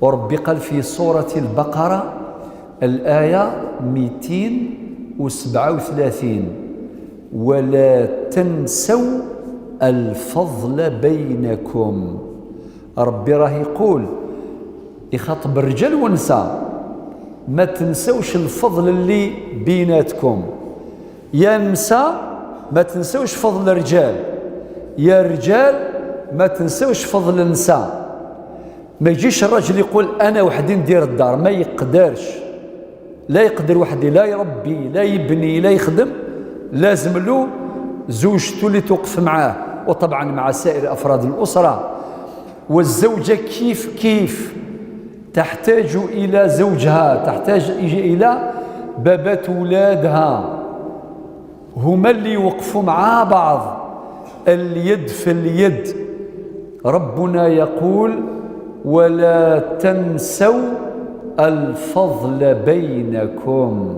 وربي قال في سورة البقرة الآية 237: ولا تنسوا الفضل بينكم. ربي راه يقول، يخاطب الرجال والنساء: ما تنسوش الفضل اللي بيناتكم. يا نساء، ما تنسوش فضل الرجال، يا رجال، ما تنسوش فضل النساء. ما يجيش الرجل يقول انا وحدي ندير الدار، ما يقدرش، لا يقدر وحدي، لا يربي، لا يبني، لا يخدم. لازم له زوجته اللي توقف معاه، وطبعا مع سائر افراد الاسره. والزوجة كيف كيف، تحتاج الى زوجها، تحتاج الى بابات ولادها، هما اللي يوقفوا مع بعض، اليد في اليد. ربنا يقول: ولا تنسوا الفضل بينكم.